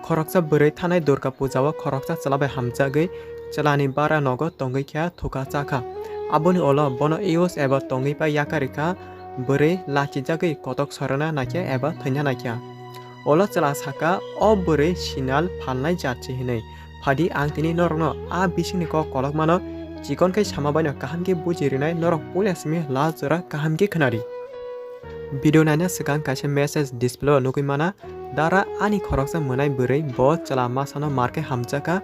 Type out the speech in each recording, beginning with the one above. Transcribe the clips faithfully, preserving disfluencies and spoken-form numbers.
Khoroksa bwrwi thanai Durga Puja o khoroksa chwla bai hamjagwi chwlani bara nogo tongwi kha, thuka cha kha. Aboni ulo bono use eba tongwi pai yakarwi kha, bwrwi lachijagwi kotok sorana naikha eba thwina naikha. Ulo chwla saka, "O bwrwi sinal phalnai jat se," hinwi. Phadi ang tini norokno a bisingni kok kolokmano chikon khe sama baino kaham khe buji rinai norok puila simi last jora kaham khe khwnari. Video naina swkang kaisa message display o nugwi mana, "Dara ani khoroksa mwnai bwrwi bo chwla masano mar khe hamjakha,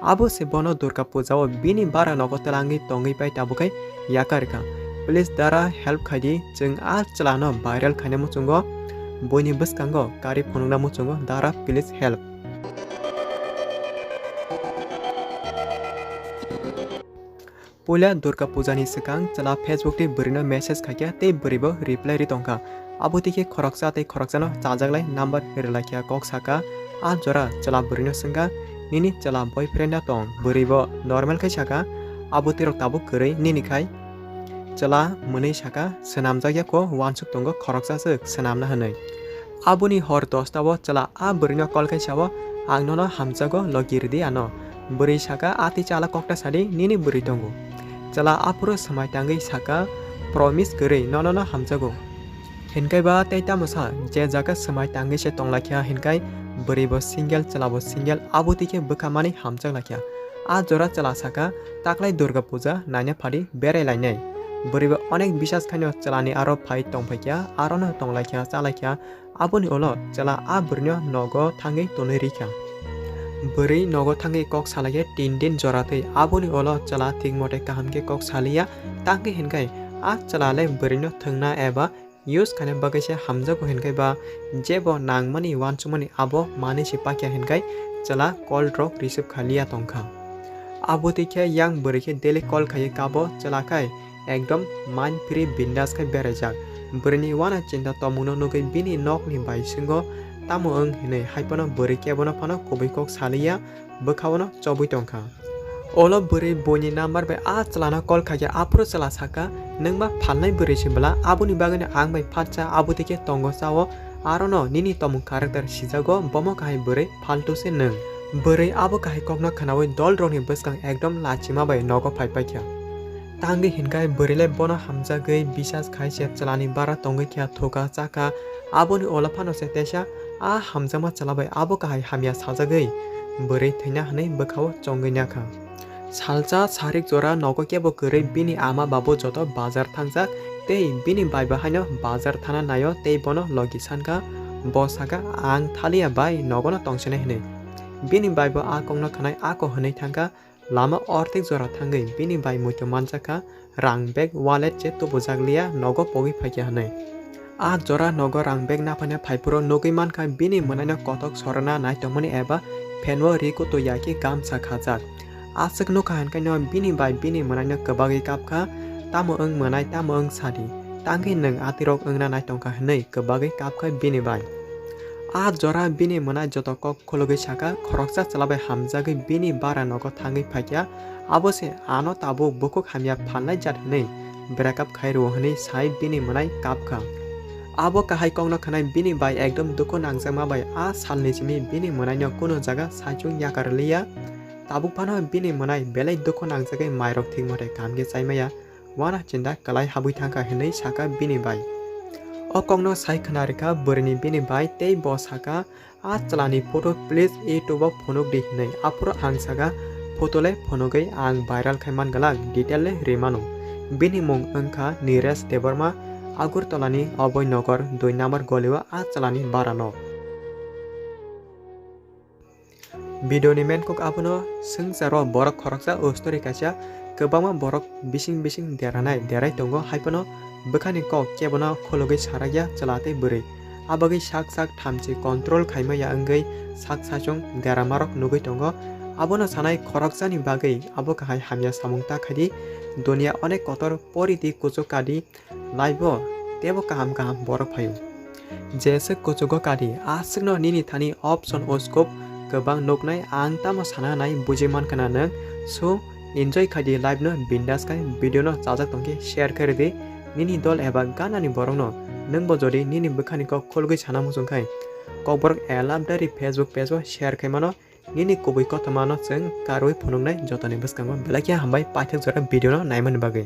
abo se bono Durga Puja o bini bara nogo twlangwi tongwi pai tabukhe yakarkha. Please dara help khaidi, chwng a chwlano viral khaina muchungo, buini bwskango kari phunukna muchungo, dara please help." Puila Durga Puja ni swkang chwla Facebook tei bwrwino message khaikha tei bwrwibo reply ri tongkha. Abo twi khe khoroksa tei khoroksano chajaklai number rwlaikha, kok saka, "A jora chwla bwrwino swngkha, nini chwla boyfriend da tong?" Bwrwibo normal khai saka, "Abo twi rok tabuk kwrwi nini khai." Chwla mwnwi saka, "Swnamjak ya kho, uansuk tongo khoroksa swk swnamna," hwnwi. Aboni hor dosta o chwla a bwrwino call khai sao, "Ang nono hamjago, logi rwdi ano." Bwrwi saka, "A twi chala kokta sadi, nini bwrwi tongo." Chwla aphuru swmai tangwi saka, "Promise kwrwi nono no hamjago." Hinkhai ba tei tamo sa, je jaga swmai tangwi se tonglaikha hinkhai bwrwibo single, chwlabo single, abo twi khe bwkha mani hamjak laikha. A jora chwla saka, "Taklai Durga Puja naina phadi berai lainai." Bwrwibo onek bisas khaino chwlani aro phai tongphaikha, arono tonglaikha, chalaikha. Aboni ulo chwla a bwrwino nogo thangwi tonwi rikha. Bwrwi nogo thangwi kok salaikhe tin din jora twi. Aboni ulo chwla thik mote kaham khe kok saliya, tangwi hinkhai a chwla le bwrwino thwngna eba use khaina bagwi se hamjago hinkhai ba jebo nangmani uansukmani abo manwi se pakya hinkhai chwla call rok receive khaliya tongkha. Abo twi khe yang bwrwi khe daily call khaiwi kabo chwla khai ekdom mind free bindas khai beraijak. Bwrwini uana chinta tongmungno nugwi bini nokni baisingo tamo wng hinwi haiphano bwrwi kebono phano kubui kok saliya, bwkhaono chobwi tongkha. Olo bwrwi buini number bai a chwlano call khaikhe aphuru chwla saka, "Nwng ma phalnai bwrwi se bwla, aboni bagwino ang bai phatsa abo twi khe tongo chao, arono nini tomung character sijago, bomo kahai bwrwi, phaltu se nwng." Bwrwi abo kahai kokno khwnaui dolrokni bwskang ekdom lachima bai nogo phai paikha. Tangwi hinkhai bwrwi le bono hamjagwi bisas khai se chwlani bara tongwi kha, thuka chakha, aboni ulo phano se teisa a hamjakma chwla bai abo kahai hamya sajagwi bwrwi thwina hwnwi bwkhao chongwi nakha. Salsa sarik jora nogo kebo kwrwi bini ama babu joto bazar thangjak tei bini bai bo haino bazar thana naio tei bono logi sankha, bo saka, "Ang thaliya bai, nogono tongsinai," hwnwi. Bini bai bo a kokno khwnai ako hwnwi thangkha, lama orthek jora thangwi bini bai muitu manjakha, rang bag, wallet se tubujak liya, nogo pogwi phaikha hwnwi. A jora nogo rang bag naphaina phaiphuru nugwi mankha bini mwnaino kotok sorana naitongmani eba phenwo ri kutu ya khe gamsa khajak. Aswk nukha hinkhai no bini bai bini mwnaino kwbagwi kapkha, "Tamo wng mwnai, tamo wng sadi, tangwi nwng atirok wngna naitongkha," hwnwi kwbagwi kapkha bini bai. A jora bini mwnai joto kok khulugwi saka, khoroksa chwla bai hamjagwi bini bara nogo thangwi phaikha, abo se ano tabuk bukhuk hamya phalnai jat hwnwi breakup khai rwo hwnwi sai bini mwnai kapkha. Abo kahai kokno khwnai bini bai ekdom dukhu nangjakma bai a salni simi bini mwnaino kunu jaga saichung yakar liya. Tabuk phano bini mwnai belai dukhu nangjagwi mairok thik mote kaham khe chaimaya, uana chinta kwlai habwi thangkha hwnwi saka bini bai. O kokno sai khna rikha bwrwini bini bai tei bo saka, "A chwlani photo please YouTube o phunuk di," hwnwi. Aphuru ang saka, "Photo le phunugwi ang viral khai man glak, detail le ri mano." Bini mung wngkha Niresh Debbarma, Agartala ni Abhay Nagar dui number goli o a chwlani bara no. Video ni main kok abono, swngcharo borok khoroksa o story kaisa kwbangma borok bising bising deranai derai tongo, haiphano bwkhani kok kebono khulugwi sarakya chwla tei bwrwi. Abagwi sak sak thamchi control khaimaya wngwi sak sachung deramarok nugwi tongo. Abono sanai khoroksani bagwi abo kahai hamya samung ta khaidi, duniya onek kotor poriti kuchuk kadi, life o teibo kaham kaham borok phaio. Jeswk kuchugo kadi, aswkno nini thani option o scope kwbang nuknai, ang tamo sana nai buji mankha na nwng. So, enjoy khaidi life no, bindas khai video no chajak tongkhe share khai rwdi nini dol eba ganani borokno. Nwngbo jodi nini bwkhani kok khulgwi sana muchung khai, Kokborok Elabdari Facebook page o share khai mano. Nini kubui kothoma no chwng karwi phunuknai jotoni bwskango. Belai khe hambai paithak jora video no naimani bagwi.